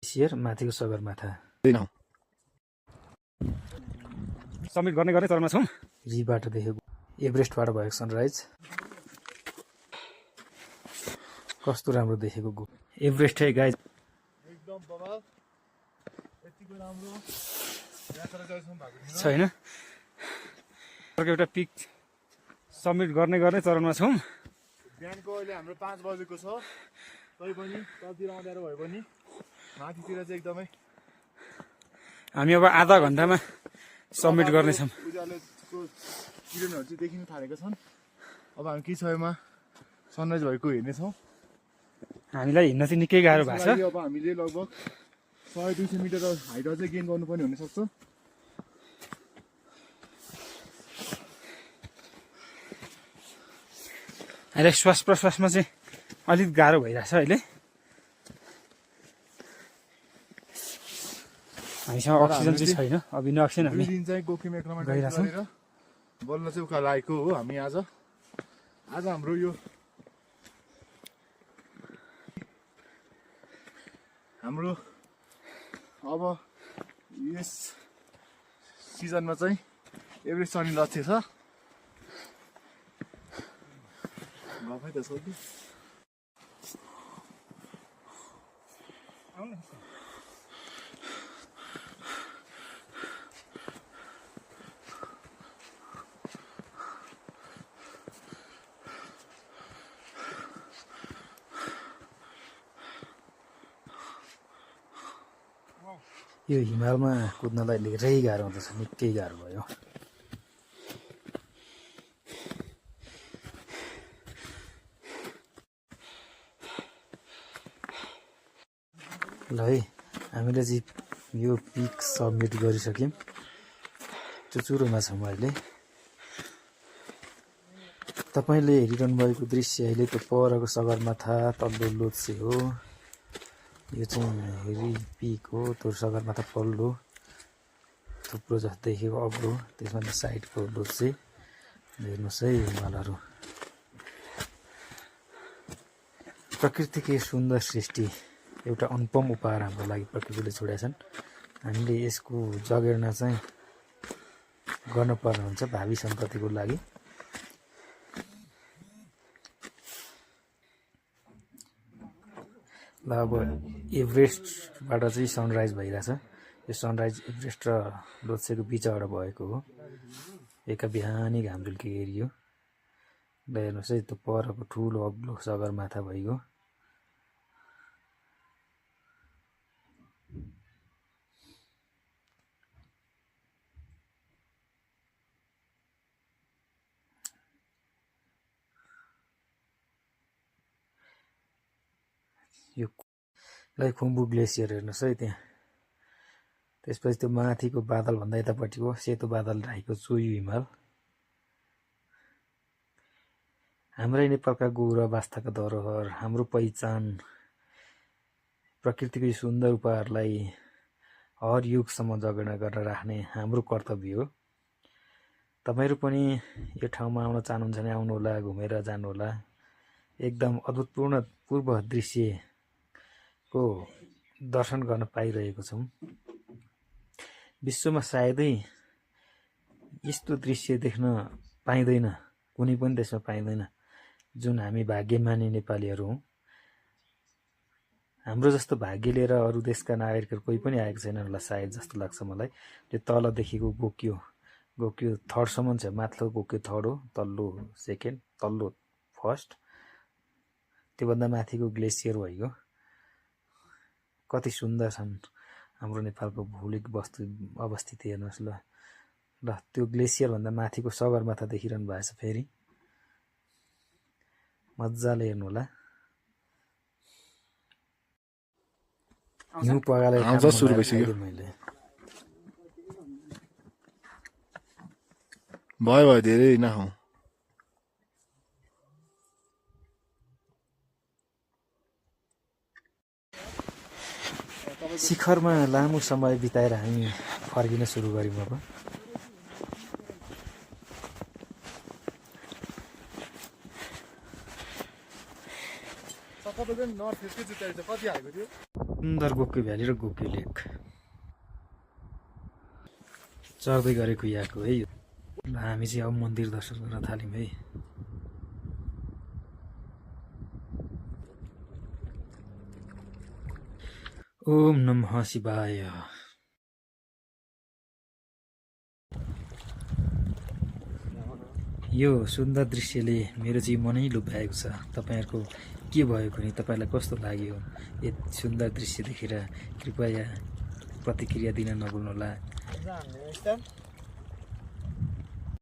Glacier माथिको Sagarmatha submit गर्ने चरणमा छौँ। रिबाट देखेको एभरेस्टबाट भएको सनराइज कस्तो राम्रो देखेको एभरेस्ट है गाइज एकदम बवाल यतिको राम्रो यात्रा गरेछौँ भएको छैन। एउटा पिक सब्मिट गर्ने चरणमा छौँ। बिहानको अहिले हाम्रो 5 बजेको छ, तैपनि तलतिर अँध्यारो भए पनि माथितिर चाहिँ एकदमै हामी अब आधा घन्टामा सब्मिट गर्नेछौँ। उज्यालोको किरणहरू चाहिँ देखिन थालेका छन्। अब हामी केही समयमा सनराइज भएको हेर्नेछौँ। हामीलाई हिँड्न चाहिँ निकै गाह्रो भएको छ। अब हामीले लगभग 100-200 मिटर हाइट अझै गेन गर्नुपर्ने हुनसक्छ। अहिले श्वास प्रश्वासमा चाहिँ अलिक गाह्रो भइरहेछ। अहिले हामीसँग अक्सिजन चाहिँ छैन। अब बिना अक्सिजन हामी दिन चाहिँ गोकिम एक्लोमा गइरहेछौँ। बल्ल चाहिँ उका लागेको हो हामी आज हाम्रो यो हाम्रो अब यस सिजनमा चाहिँ एभरेस्ट चढ्ने लक्ष्य छ। गफै त सोध्नु यो हिमालमा कुद्नलाई धेरै गाह्रो हुँदछ, निकै गाह्रो भयो। ल है हामीले चाहिँ यो पिक सब्मिट गरिसक्यौँ। चुचुरोमा छौँ अहिले। तपाईँले हेरिरहनु भएको दृश्य अहिले त्यो परको सगरमाथा तल्लो लोत्से हो। यो चाहिँ हेरी पिक हो। त्यो सगरमाथा पल्लो थुप्रो जस्तो देखेको अग्लो, त्यसमा साइडको लोत्से। हेर्नुहोस् है हिमालहरू। प्रकृतिको सुन्दर सृष्टि एउटा अनुपम उपहार हाम्रो लागि प्रकृतिले छोडेका छन्। हामीले यसको जगेर्ना चाहिँ गर्नुपर्ने हुन्छ भावी सन्ततिको लागि। ल अब एभरेस्टबाट चाहिँ सनराइज भइरहेछ। यो सनराइज एभरेस्ट र लोत्सेको बिचबाट भएको हो। एका बिहानी घाम झुल्केको एरियो। ल हेर्नुहोस् है त्यो परको ठुलो अग्लो सगरमाथा भइगयो। यो खुम्बु ग्लेसियर हेर्नुहोस् है त्यहाँ। त्यसपछि त्यो माथिको बादलभन्दा यतापट्टिको सेतो बादल ढाकेको चोयु हिमाल। हाम्रै नेपालका गौरव आस्थाका धरोहर, हाम्रो पहिचान, प्रकृतिको यो सुन्दर उपहारलाई हर युगसम्म जगेर्ना गरेर राख्ने हाम्रो कर्तव्य हो। तपाईँहरू पनि यो ठाउँमा आउन चाहनुहुन्छ भने आउनुहोला, घुमेर जानुहोला। एकदम अद्भुतपूर्ण पूर्व दृश्यको दर्शन गर्न पाइरहेको छौँ। विश्वमा सायदै यस्तो दृश्य देख्न पाइँदैन, कुनै पनि देशमा पाइँदैन, जुन हामी भाग्यमानी नेपालीहरू हौँ। हाम्रो जस्तो भाग्य लिएर अरू देशका नागरिकहरू कोही पनि आएको छैन होला सायद, जस्तो लाग्छ मलाई। त्यो तलदेखिको गोक्यो थर्डसम्म छ। माथिल्लो गोक्यो थर्ड हो, तल्लो सेकेन्ड, तल्लो फर्स्ट, त्योभन्दा माथिको ग्लेसियर भइगयो। कति सुन्दर छन् हाम्रो नेपालको भौगोलिक अवस्थिति हेर्नुहोस् ल। त्यो ग्लेसियरभन्दा माथिको सगरमाथा देखिरहनु भएको छ। फेरि मजाले हेर्नु होला। हिउँ पगाले सुरु भइसक्यो। भयो धेरै नखाउँ। शिखरमा लामो समय बिताएर हामी फर्किन सुरु गऱ्यौँ। अब नर्थ फेसकै जुत्ता कति हालेको थियो? सुन्दर गोक्यु भ्याली र गोक्यु लेक चढ्दै गरेको यहाँको है यो। ल हामी चाहिँ अब मन्दिर दर्शन गर्न थाल्यौँ है। ओम नमः शिवाय। यो सुन्दर दृश्यले मेरो चाहिँ मनै लुभाएको छ। तपाईँहरूको के भएको नि, तपाईँलाई कस्तो लाग्यो यति सुन्दर दृश्य देखेर? कृपया प्रतिक्रिया दिन नभुल्नुहोला।